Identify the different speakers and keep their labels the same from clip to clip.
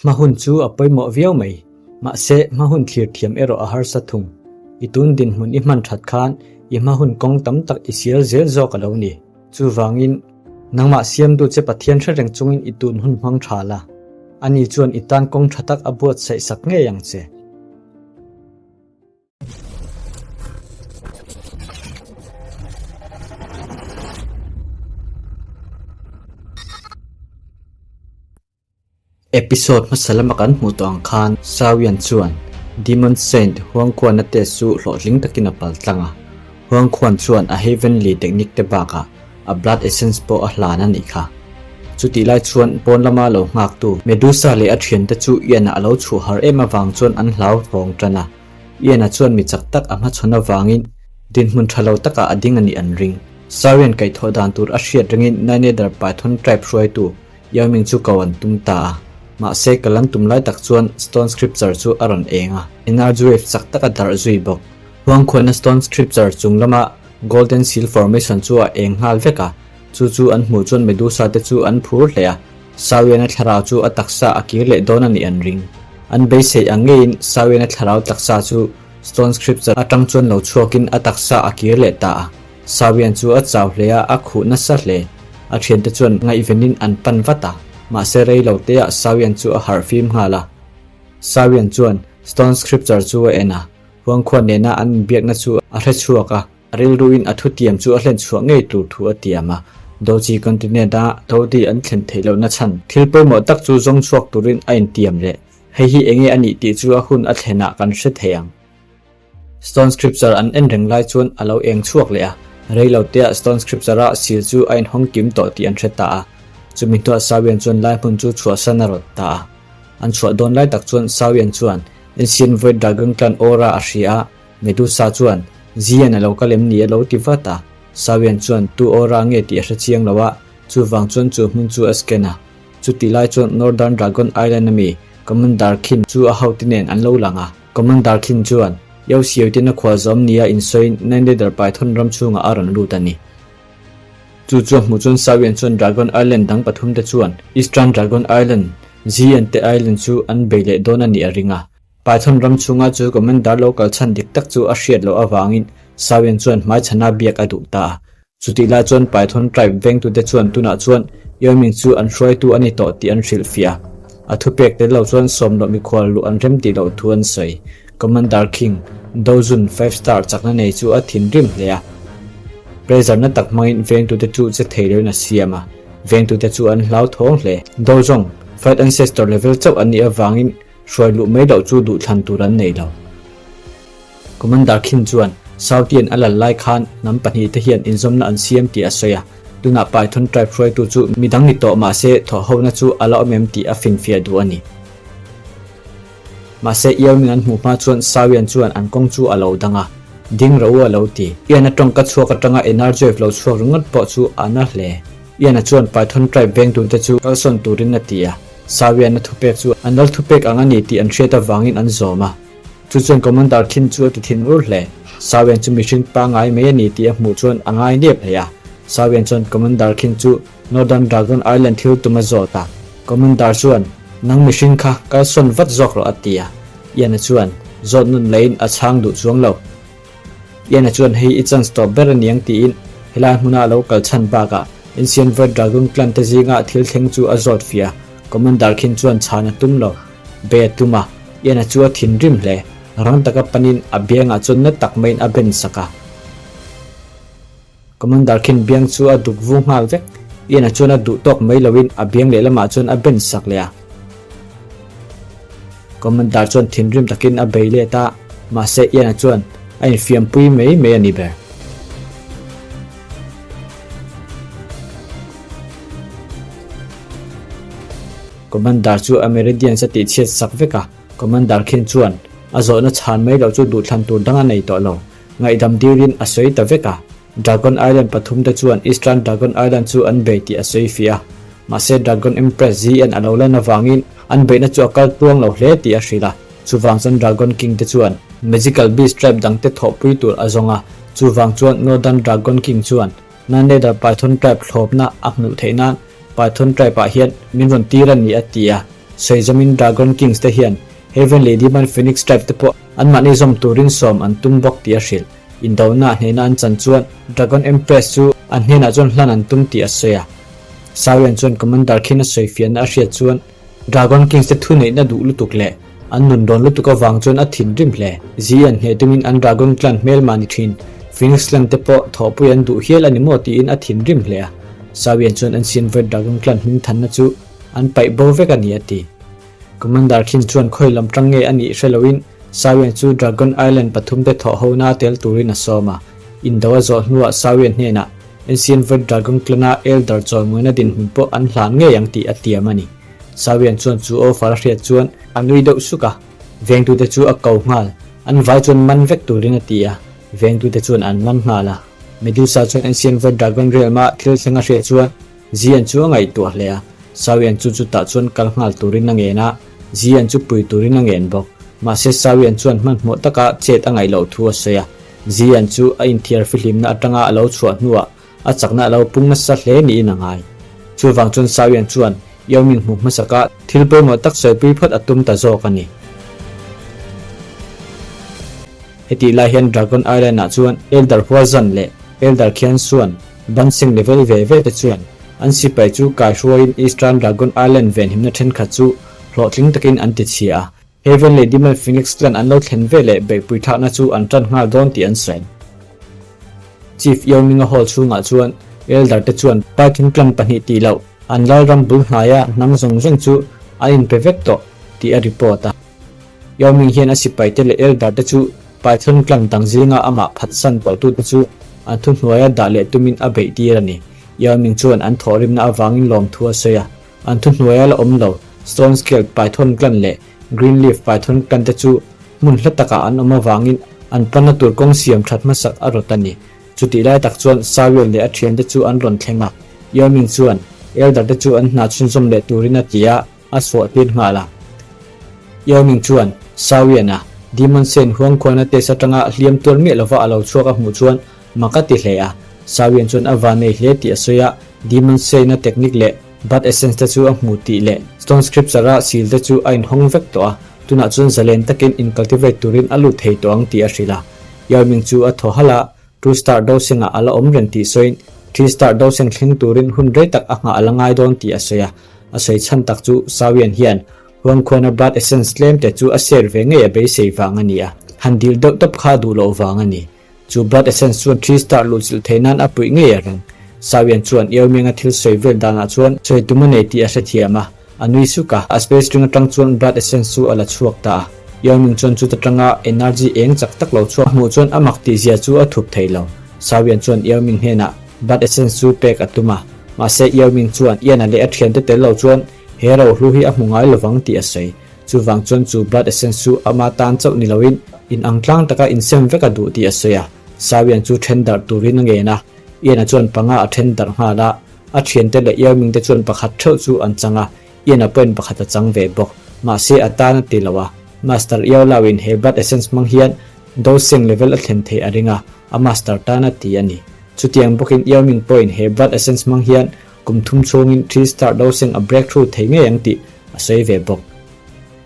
Speaker 1: Hma hun chu a pawimawh viau mai. Mahse, hma hun thlir thiam erawh a harsa thung. I tun dinhmun i hman that khan i hma hun kawng tam tak i sial zel zawk a lo ni. Chuvangin, nangmah siamtu che Pathian hre reng chungin i tun hun hmang tha la. Ani chuan i tan kawng tha tak a buatsaih sak ngei ang che. Episode hmasa lama kan hmuh tawh ang khan Sawian chuan Demon Saint Huangkhuana test chu hlawhtling takin a pal tlang a, Huangkhuan chuan a Heavenly Technique te bakah a Blood Essence pawh a hlan a nih kha. Chutih lai chuan pawn lama lo nghaktu Medusa leh a thiante chu Ian-a a lo chhuah har em avang chuan an hlau thawng tan a, Ian-a chuan mi chak tak a hmachhawn avangin dinhmun tha lo takah a ding a nih an ring. Sawian kaihthawh dan tur a hriat ringin Nine-Nether Python Tribe hruaitu Yao Ming chu ko an tum ta a, mahse kal an tum lai tak chuan Stone Scripture chu a rawn eng a, energy wave chak tak a darh zui bawk. Huangkhuana Stone Scripture chung lama Golden Seal Formation chu a eng nghal vek a, chu chu an hmuh chuan Medusa te chu an phur hle a, Sawiana thlarau chu a taksa a kir leh dawn a nih an ring. An beisei ang ngeiin Sawiana thlarau taksa chu Stone Scripture atang chuan lo chhuakin a taksa a kir leh ta a. Sawian chu a chau hle a, a khuh nasa hle. A thiante chuan ngaihvenin an pan vat a, mahse rei lo teah Sawian chu a harh fim nghal a. Sawian chuan Stone Scripture chu a en a, Huangkhua nena an inbiakna chu a hre chhuak a, a rilruin a thutiam chu a hlen chhuah ngei tur thu a tiam a. Doji continent-a Dodi an thlen theih lohna chhan thil pawimawh tak chu zawng chhuak turin a intiam leh. Hei hi enge a nih tih chu a hun a thlenah kan hre thei ang. Stone Scripture an en reng lai chuan a lo eng chhuak leh a, rei lo teah Stone Scripture-a sil chu a inhawng kim tawh tih an hre ta a. Chumi hnuah Sawian chuan lai hmun chu chhuahsan a rawt ta a. An chhuah dawn lai tak chuan Sawian chuan Ancient Void Dragon Clan aura a hria a, Medusa chuan, Zian a lo kal em ni a lo ti vat a. Sawian chuan tu aura nge tih a hre chiang lo a, chuvang chuan chu hmun chu a scan a. Chutih lai chuan Northern Dragon Island ami Commander Khin chu a hote nen an lo lang a. Commander Khin chuan, Yo Xiao tin a khual zawm nia insawiin Nine Leader Python ram chhungah a rawn lut a ni. Chu chu a hmuh chuan Sawian chuan Dragon Island dang pathum te chuan Eastern Dragon Island, Zi and Te Island chu an bei leh dawn a nih a ring a. Python ram chhunga chu Commander lo kal chhan dik tak chu a hriat loh avangin Sawian chuan hmaichhana biak a duh ta a. Chutih lai chuan Python tribe vengtute chuan tunah chuan Yao Ming chu an hruaitu a ni tawh tih an hrilhfiah a. A thupek tel lo chuan sawm loh mikhual luh an rem tih loh thu an sawi. Commander King, Dozun, Five Star chakna nei chu a thinrim hle a. Pressure na tak hmangin vengtute chu che thei loin a siam a, vengtute chu an hlauthawng hle. Dozong, Fight Ancestor level chauh an nih avangin hruai luh mai loh chu duhthlan tur an nei lo. Commander Khin chuan Sautian a lal lai khan hnam pahnihte hian inzawmna an siam tih a sawi a, tunah Python tribe hruaitu chu midang ni tawh mahse thawhhona chu a la awm em tih a finfiah duh a ni. Mahse Yao Ming an hmuh hma chuan Sawian chuan an kawng chu a lo dang a, ding ro u a lo ti. Ian-a tawngka chhuak atanga energy wave lo chhuak ringawt pawh chu a na hle. Ian-a chuan Python tribe vengtute chu kalsawn turin a ti a, Sawian-a thupek chu an lal thupek ang a ni tih an hriat avangin an zawm a. Chu chuan Commander Khin chu a ti thin ur hle. Sawian chu mihring pangngai mai a ni tih a hmuh chuan a ngai nep hle a. Sawian chuan Commander Khin chu Northern Dragon Island thil tum a zawt a. Commander chuan, Nang mihring kha kalsawn vat zawk rawh a ti a. Ian-a chuan zawt nun leiin a chhang duh chuang lo. Ian-a chuan hei i chance tawp ber a niang tiin helai hmuna a lo kal chhan bakah Ancient Void Dragon Clan te zinga thil thleng chu a zawt fiah a. Commander Khin chuan chhan a tum lo. Be a tum a, Ian-a chu a thinrim hle. Rang taka panin a biangah chuan na tak maiin a ben sak a. Commander khin biang chu a duk vu nghal vek. Ian-a chuan a duh tawk mai loin a biang lehlamah chuan a ben sak leh a. Commander chuan thinrim takin a bei let a, mahse Ian-a chuan a infiampui mai mai a ni ber. Commander chu a Meridians a tihchhiat sak vek a, Commander khin chuan a zawhna chhan mai loh chu duhthlan tur dang a nei tawh lo. Ngaihdam dilin a sawi ta vek a, Dragon Island pathumte chuan Eastern Dragon Island chu an bei tih a sawi fiah a. Mahse Dragon Empress Zn a lo lan avangin an beihna chu a kal tluang lo hle tih a hrilh a, chuvang chuan Dragon King te chuan Magical Beast tribe dangte thawhpui tur a zawng a, chuvang chuan Northern Dragon King chuan Nine Leather Python tribe thlawpna a hmuh theih nan Python tribe ah hian min rawn tir a ni a ti a. Sawi zawmin Dragon Kings te hian Heavenly Demon Phoenix Tribe te pawh anmahni zawm turin sawm an tum bawk tih a hrilh. Indona hnena an chan chuan Dragon Empress chu an hnenah chuan hlan an tum tih a sawi a. Saurian chuan Commander Khin a sawi fiahna a hriat chuan Dragon Kings te thuneihna duh lutuk leh an nun rawn lutuk avang chuan a thinrim hle. Zi an hneh tumin an Dragon Clan hmelma ni thin Phoenix Clan te pawh thawhpui an duh hial a ni maw tiin a thinrim hle a. Saurian chuan Ancient Void Dragon Clan hmingthanna chu an paih bo vek a ni a ti. Commander Khin chuan khawi lam tang nge a nih hre loin Saurian chu Dragon Island pathumte thawh hona tel turin a sawm a. Indo a zawh hnuah Saurian hnenah Ancient Void Dragon Clan-a Elder chawimawina dinhmun pawh an hlan ngei ang tih a tiam a ni. Saurian chuan chu offer a hriat chuan a nui deuh suk a, vengtute chu a ko nghal. An vai chuan man vek turin a ti a, vengtute chuan an man nghal a. Medusa chuan Ancient Void Dragon Realm-a thil thleng a hriat chuan Zian chu a ngaihtuah hle a, Sawian chu chutah chuan kal nghal turin a ngen a, Zian chu pui turin a ngen bawk. Mahse Sawian chuan hmanhmawh taka chet a ngaih loh thu a sawi a, Zian chu a inthiar fihlimna atanga a lo chhuah hnuah a chakna a lo pung nasa hle niin a ngai. Chuvang chuan Sawian chuan Yao Ming hmuh hmasaka thil pawimawh tak sawipui phawt a tum ta zawk a ni. Hetih lai hian Dragon Island-ah chuan Elder Huazan leh Elder Khiansuan Bansing level ve ve te chuan an sipai chu kaihruaiin Eastern Dragon Island venhimna thenkhat chu hlawhtling takin an ti chhia a. Heaven leh Demon Phoenix clan an lo thlen ve leh beihpui thlakna chu an tan nghal dawn tih an sawi. Chief Yao Ming-a hall chhungah chuan Elder te chuan Python clan pahnih tih loh an lalram bul hnaia hnam zawng zawng chu an inpe vek tawh tih a report a. Yao Ming hian a sipaite leh elder te chu Python clan dang zinga amah phatsan tawhtute chu an thuhnuaia dah leh tumin a beih tir a ni. Yao Ming chuan an thawhrimna avangin lawmthu a sawi a, an thuhnuaia la awm lo Stone Scale Python clan leh Green Leaf Python clan te chu hmun hla takah an awm avangin an panna tur kawng siam that hmasak a rawt a ni. Chutih lai tak chuan Samuel leh a thiante chu an rawn thleng a, Yao Ming chuan elder te chu an hna chhunzawm leh turin a ti a. a chhuah tir nghal a. Yao Ming chuan Sawian-a Demon Saint huangkhuana test atanga hliam tuar miah lova a lo chhuak a hmuh chuan mak a ti hle a. Sawian chuan a van nei hle tih a sawi a, Demon Saint-a technique leh Blood Essence te chu a hmu tih leh Stone Scripture-a seal te chu a inhawng vek tawh a, tunah chuan zalen takin in-cultivate turin a lut thei tawh ang tih a hrilh a. Yao Ming chu a thaw halh a, Two star dosing ah a la awm reng tih sawiin three star dosing thleng turin hun rei tak a nghah a la ngai dawn tih a sawi a. A sawi chhan tak chu Sawian hian Huangkhuana blood essence tlem te chu a share ve ngei a beisei vang a ni a, han dil deuh tawp kha a duh loh vang a ni. Chu blood essence chuan three star luhchilh theih nan a puih ngei a reng. Sawian chuan Eomianga thil sawi vel danah chuan sawi tum a nei tih a hrethiam a. A nui suk a, a space ring atang chuan blood essence chu a la chhuak ta a. Yao Ming chuan chuta tanga energy eng chak tak lo chhuak hmuh chuan a mak tih zia chu a thup thei lo. Sawian chuan Yao Ming hnenah blood essence chu pek a tum a, mahse Yao Ming chuan Ian-a leh a thiante tel lo chuan he rohlu hi a hmu ngai lovang tih a sawi. Chuvang chuan chu blood essence chu ama tan chauh ni loin in ang tlang taka insem vek a duh tih a sawi a. Sawian chu then darh turin a ngen a, Ian-a chuan panga a then darh nghal a. A thiante leh Yao Ming te chuan pakhat theuh chu an chang a, Ian-a pawhin pakhat a chang ve bawk. Mahse a tan a ti lo a, Master Yao Lao in he Blood Essence hmang hian Dosing level a thlen theih a ring a, a Master tan a ti a ni. Chutiang bawkin Yao Ming pawhin he Blood Essence hmang hian kum thum chhungin Three Star Dosing a breakthrough thei ngei ang tih a sawi ve bawk.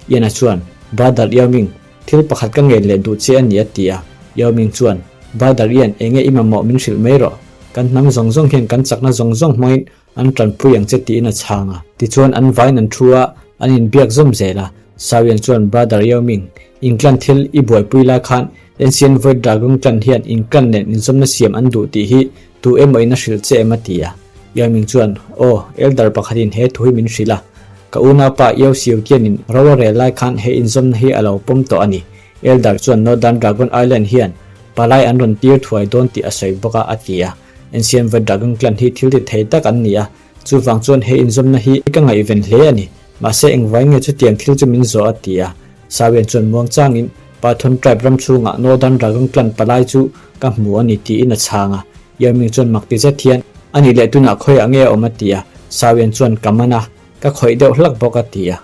Speaker 1: Ian-a chuan, Brother Yao Ming, thil pakhat ka ngen leh duh che a ni a ti a. Yao Ming chuan, Brother Ian, enge i mamawh min hrilh mai rawh. Kan hnam zawng zawng hian kan chakna zawng zawng hmangin an tanpui ang che tiin a chhang a. Tichuan an vaiin an thu a, an inbiak zawm zel a. Sawian chuan Brother Yao Ming, Inklan thil i buaipui lai khan Ancient Void Dragon Clan hian inklan nen inzawmna siam an duh tih hi tu emaw in a hrilh che em a ti a. Yao Ming chuan, Aw, Elder pakhatin he thu hi min hrilh a. Ka unaupa Yao Xiu Tian-in ro a rel lai khan he inzawmna hi a lo pawm tawh a ni. Elder chuan Northern Dragon Island hian palai an rawn tir thuai dawn tih a sawi bawk a, a ti a. Ancient Void Dragon Clan hi thil ti thei tak an ni a, chuvang chuan he inzawmna hi ka ngaihven hle a ni. Mahse engvai nge chutiang thil chu min zawh a ti a. Sawian chuan muang changin Python tribe ram chhungah Northern Dragon Clan palai chu ka hmu a ni tiin a chhang a. Yao Ming chuan mak ti zet hian, A nih leh tunah khawiah nge a awm a ti a. Sawian chuan ka man a, ka khawih deuh hlak bawk a ti a.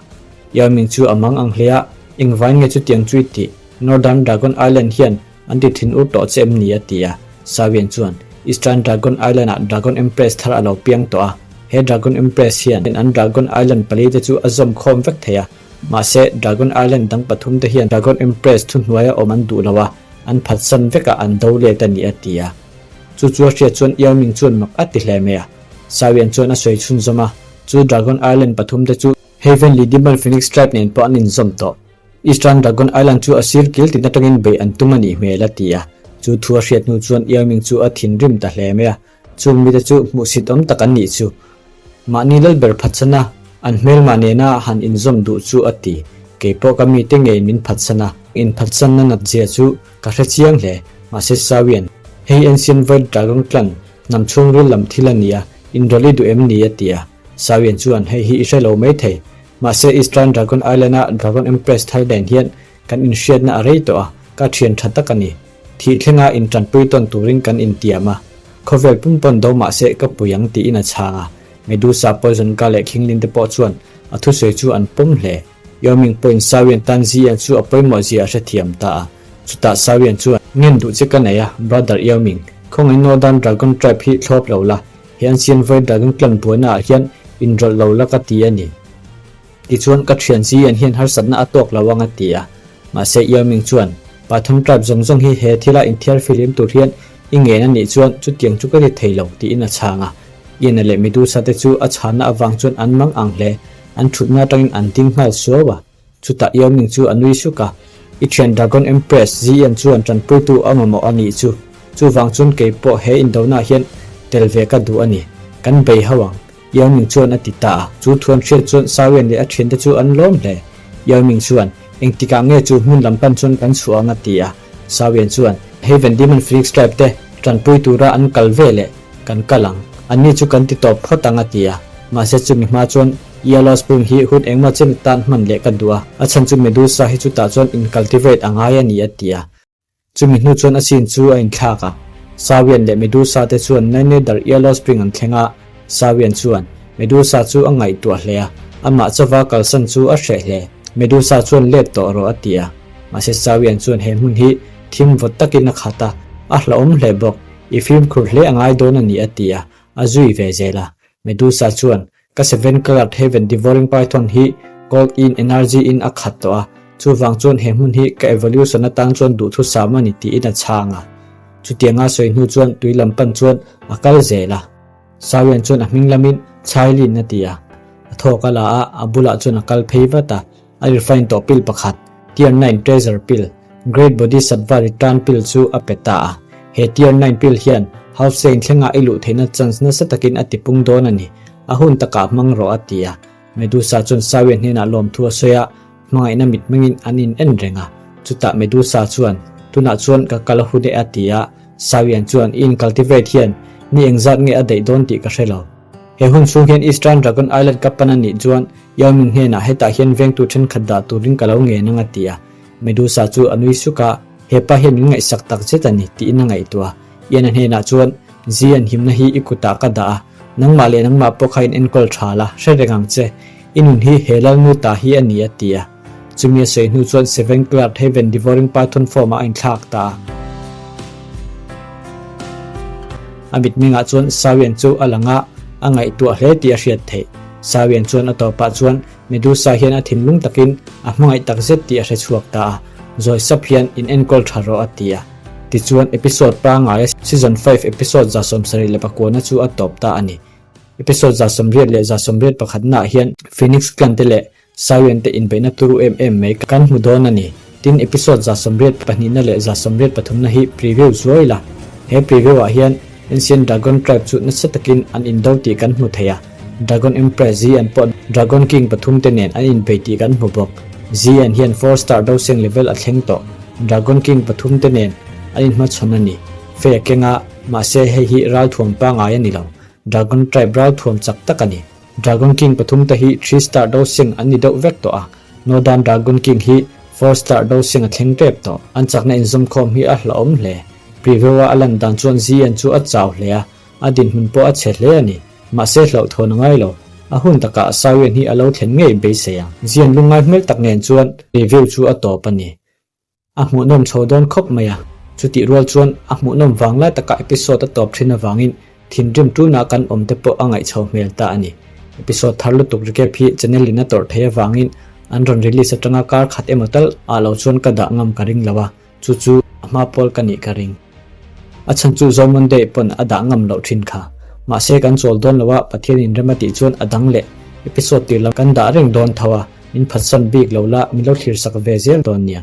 Speaker 1: Yao Ming chu a mang ang hle a, Engvai nge chutiang chu i tih? Northern Dragon Island hian an ti thin ur tawh che em ni? a ti a. Sawian chuan, Eastern Dragon Island-ah Dragon Empress thar a lo piang tawh a. He Dragon Empress hian an Dragon Island palite chu a zawm khawm vek thei a, mahse Dragon Island dang pathumte hian Dragon Empress thuhnuaia awm an duh lo a, an phatsan vekah an do let a ni a ti a. Chu chu a hriat chuan Yao Ming chuan mak a ti hle mai a. Sawian chuan a sawi chhunzawm a, chu Dragon Island pathumte chu Heavenly Demon Phoenix Tribe nen pawh an inzawm tawh. Eastern Dragon Island chu a sir kil tin atangin beih an tum a nih hmel a ti a. Chu thu a hriat hnu chuan Yao Ming chu a thinrim ta hle mai a. Chung mite chu hmuhsit awm tak an nih chu. Mahni lal ber phatsan a, an hmelmah nena han inzawm duh chu a ti. Kei pawh ka mite ngeiin min phatsan a, inphatsanna nat zia chu ka hre chiang hle. Mahse Sawian, Hei Ancient Void Dragon Clan hnam chhungril lam thil a nia, inrawlh i duh em ni? a ti a. Sawian chuan, Hei hi i hre lo mai thei. Mahse Eastern Dragon Island-a Dragon Empress thar nen hian kan inhriatna a rei tawh a, ka thian tha tak a ni. Thih thlenga intanpui tawn turin kan intiam a, khawvel pum pawn do mah se ka pui ang tiin a chhang a. Medusa, Poison Ka leh Khinglin te pawh chuan a thusawi chu an pawm hle. Yao-Ming pawhin Sawian tan Zian chu a pawimawh zia a hrethiam ta a. Chutah Sawian chuan, Ngen duh che ka nei a, Brother Yao-Ming, khawngaih Northern Dragon Tribe hi thlawp lo la, he Ancient Void Dragon Clan buaina ah hian inrawlh lo la ka ti a ni. Tichuan, ka thian Zian hian harsatna a tawk lo ang a ti a. Mahse, Yao Ming chuan, Pathum tribe zawng zawng hi he thila inthiar fihlim tur hian i ngen a nih chuan chutiang chu ka ti thei lo, tiin a chhang a. Ian-a leh Medusa te chu a chhanna avang chuan an mang ang hle. An thutna atangin an ding nghal suau a. Chutah Yao Ming chu a nui suk a, I thian Dragon Empress Ziyan chuan tanpuitu a mamawh a nih chu. Chuvang chuan kei pawh he indonaah hian tel ve ka duh a ni. Kan bei ho ang. Yao Ming chuan a ti ta a, chu thuan hriat chuan Sawian leh a thiante chu an lawm hle. Yao Ming chuan, Engtikah nge chu hmun lam pan chuan kan chhuah ang a ti a. Sawian chuan, Haven Demon Phoenix Tribe te tanpui tura an kal ve leh kan kal ang. Anni chu kan ti tawp phawt ang a ti a. Mahse chumi hma chuan Yellow Spring hi hun engmaw chen tan hman leh ka duh a, a chhan chu Medusa hi chutah chuan in cultivate a ngai a ni a ti a. Chumi hnu chuan a scene chu a inthlak a, Sawian leh Medusa te chuan Nainedar Yellow Spring an thleng a, Sawian chuan Medusa chu a ngaihtuah hle a, amah chauva kalsan chu a hreh hle. Medusa chuan let tawh rawh a ti a, mahse Sawian chuan he hmun hi thim vawt takin a khat a, a hlauhawm hle bawk, i fimkhur hle a ngai dawn a ni a ti a, a zui ve zel a. Medusa chuan Ka Seven Colored Heaven Devouring Python hi Gold in Energy in a khat tawh a, chuvang chuan he hmun hi ka evolution atang chuan duhthusam a ni tiin a chhang a. Chutianga sawi hnu chuan tui lam pan chuan a kal zel a. Sawian chuan a hming lamin Chailin a ti a. A thawk a la a, a bulah chuan a kal phei vat a. A refine tawh pill pakhat, Tier 9 Treasure Pill, Great Bodhisattva Return Pill chu a pe ta a. He Tier 9 pill hian Half Saint thlenga i luh theihna chance nasa takin a tipung dawn a ni. A hun takah hmang rawh a ti a. Medusa chuan Sawi hnenah lawmthu a sawi a, hmangaihna mitmengin an in en reng a. Chutah Medusa chuan, Tunah chuan ka kal hun e a ti a. Sawian chuan, I in cultivate hian ni engzat nge a daih dawn tih ka hre lo. He hun chhung hian Eastern Dragon Island ka pan a nih chuan Yao Ming hnenah hetah hian vengtu thenkhat dah turin ka lo ngen ang a ti a. Medusa chu a nui suk a, Hepa hian min ngaihsak tak zet a ni tiin a ngaihtuah a. Ian-a hnenah chuan, Zi an himna hi i kutah ka dah a, nangmah leh nangmah pawh kha in enkawl tha la, hre reng ang che. I nun hi he lalnu ta hi a ni a ti a. Chumi a sawi hnu chuan Seven Cloud Heaven Devouring Python form-ah a inthlak ta a. A mitmengah chuan Sawian chu a lang a, a ngaihtuah hle tih a hriat theih. Sawian chuan a tawpah chuan Medusa hian a thinlung takin a hmangaih takzet tih a hre chhuak ta a, zawi sap hian in enkawl tha rawh a ti a. Tichuan episode pangaia season 5 episode 79 chu a tawp ta a ni. Episode 98 leh 81 ah hian Phoenix Clan te leh Sawian te inbeihna turu em em mai kan hmu dawn a ni. Tin, episode 92 leh 93 hi preview zuai la. He preview ah hian Ancient Dragon Tribe chu nasa takin an indo tih kan hmu thei a. Dragon Empress Zi an pawh Dragon King pathum te nen an inbei tih kan hmu bawk. Zi an hian four star doseng level a thleng tawh. Dragon King pathum te nen an inhmachhawn a ni. Fei a keng a, mahse hei hi ralthuam pangai a ni lo. Dragon Tribe ralthuam chak tak a ni. Dragon King pathum te hi three star dosing an ni deuh vek tawh a, Northern Dragon King hi four star dosing a thleng tep tawh. An chakna inzawmkhawm hi a hlauhawm hle. Preview-a a lan dan chuan Zion chu a chau hle a, a dinhmun pawh a chhe hle a ni. Mahse hlauhthawn a ngai lo. A hun takah Sawian hi a lo thlen ngei beisei ang. Zion lungngai hmel tak nen chuan preview chu a tawp a ni. A hmuhnawm chho dawn khawp mai a, chutih rual chuan a hmuhnawm vang lai takah episode a tawp thin avangin Thinrim tuna kan awm te pawh a ngaihchho hmel ta a ni. Episode thar lutuk recap hi channel in a tawrh theih avangin an rawn release atanga kar khat emaw tal ah lo chuan ka dah ngam ka ring lo a, chu chu a hma pawl ka nih ka ring. A chhan chu Zomonday Day pawn a dah ngam loh thin kha. Mahse kan chawl dawn lo a, Pathian in rem a tih chuan a dang leh episode tir lam kan dah reng dawn tho a, min phatsan bik lo la min lo thlir sak ve zel dawn nia.